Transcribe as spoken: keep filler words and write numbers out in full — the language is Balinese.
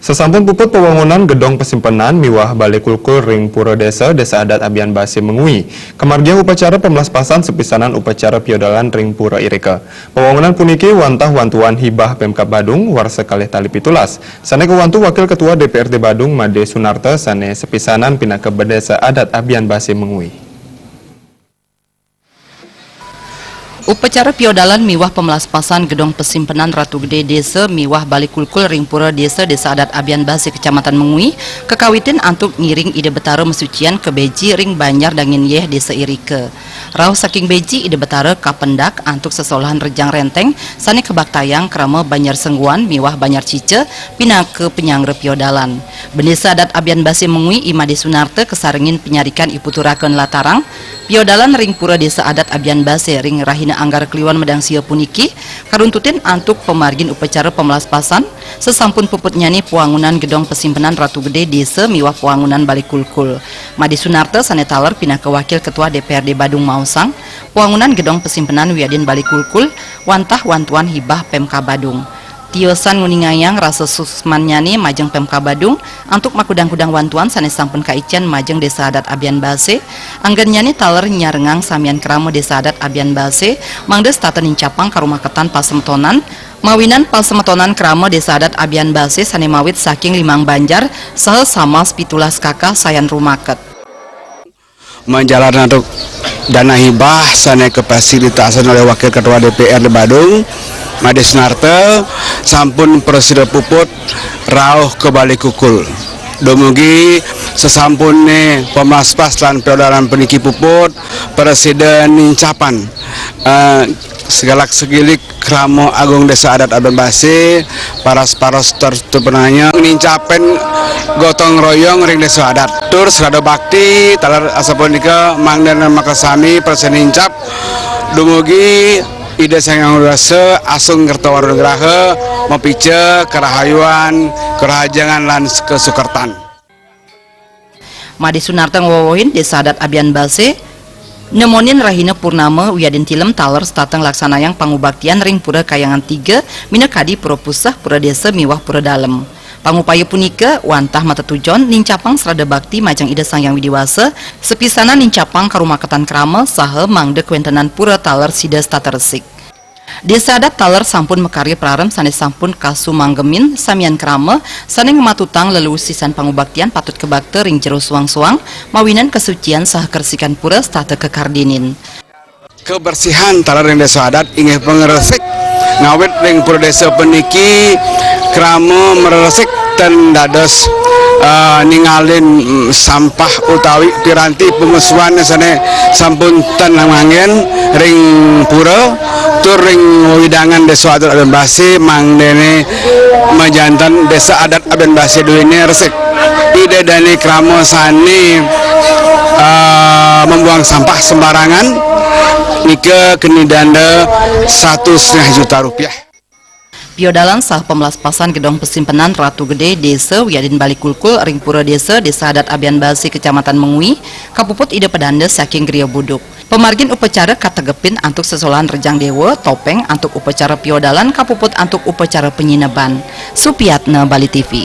Sasampun puput pawangunan gedong pasimpenan miwah balé kulkul ring Pura Désa, Désa Adat Abianbasé Mengwi, kamargiang upacara pamlaspasan sapisanan upacara piodalan ring pura irika. Pawangunan puniki wantah wantuan hibah Pemkab Badung warsa kalih tali pitulas, sané kawantu Wakil Ketua D P R D Badung Madé Sunarta sané sapisanan pinaka Bendésa Adat Abianbasé Mengwi. Upacara piodalan miwah pamlaspasan gedong pasimpenan Ratu Gedé Désa miwah balé kulkul ring pura désa, Désa Adat Abianbasé, Kecamatan Mengwi, kakawitin antuk ngiring Ida Betara masucian ka béji ring Banjar Dangin Yéh, désa irika. Rauh saking béji, Ida Betara kapendak antuk sesolahan rejang rénténg sané kabaktayang krama Banjar Sengguan miwah Banjar Cica pinaka panyanggra piodalan. Bendésa Adat Abianbasé Mengwi, I Madé Sunarta, kasarengin panyarikan I Putu Raken Latarang, piodalan ring Pura Désa Adat Abianbasé ring rahina Anggara Kliwon Medangsia puniki karuntutin antuk pamargin upacara pamlaspasan, sasampun puputnyané pawangunan gedong pasimpenan Ratu Gedé Désa miwah pawangunan balé kulkul. Madé Sunarta sané taler pinaka Wakil Ketua D P R D Badung maosang, pawangunan gedong pasimpenan wiadin balé kulkul wantah wantuan hibah Pemkab Badung. Tiosan nguningayang rasa suksmannyané majeng Pemkab Badung antuk makudang-kudang wantuan sané sampun kaicén majeng Désa Adat Abianbasé, anggénnyané taler nyarengang samian krama Désa Adat Abianbasé, mangda setata nincapang karumaketan pasemetonan, mawinan pasemetonan krama Désa Adat Abianbasé sané mawit saking limang banjar saha samas pitulas kakah sayan rumaket. Majalan antuk dana hibah sané kafasilitasan olih Wakil Ketua D P R di Badung, Madé Sunarta, sampun prasida puput rauh ka balé kulkul. Dumugi sasampuné pamlaspas lan piodalan puniki puput, prasida nincapan, eh, segalak segilik krama agung Désa Adat Abianbasé, paras-paros tur tupanaya nincapin gotong royong ring désa adat. Tur srada bakti taler asapunika mangdané makasami prasida nincap dumugi Ida Sang Hyang Widhi Wasa asung kerta wara nugraha mapica karahayuan, karahajengan lan kasukertan. Madé Sunarta ngwewehin Désa Adat Abianbasé nemonin rahina purnama wiadin tilem taler setata nglaksanayang pangubaktian ring Pura Kahyangan Tiga, minakadi Pura Puseh, Pura Désa miwah Pura Dalem. Pangupaya punika wantah matetujon nincapang srada bakti majeng Ida Sang Hyang Widhi Wasa, sapisanan nincapang karumaketan krama saha mangda kawéntenan pura taler sida setata resik. Désa Adat taler sampun makarya prarem sané sampun kasumanggemin samian krama sané ngamatutang lelusisan pangubaktian patut kabakta ring jero soang-soang mawinan kasucian saha karesikan pura setata kakardinin. Kebersihan taler ring Désa Adat inggih pangresik, ngawit ring pura désa puniki krama mresik ten dados, eh, ningalin, mm, sampah utawi piranti pamusuhan sané sampun ten nganggén ring pura, tur ring wewidangan Désa Adat Abianbasé mangdané majanten Désa Adat Abianbasé duéné resik. Ida dané krama sané, eh, membuang sampah sembarangan nika keni danda satu setengah juta rupiah. Piodalan saha pamlaspasan gedong pasimpenan Ratu Gedé Désa wiadin Balé Kulkul ring Pura Désa, Désa Adat Abianbasé, Kecamatan Mengwi, kapuput Ida Pedanda saking Griya Buduk. Pamargin upacara kategepin antuk sesolahan rejang déwa, topéng antuk upacara piodalan, kapuput antuk upacara panyineban. Supiatna, Bali T V.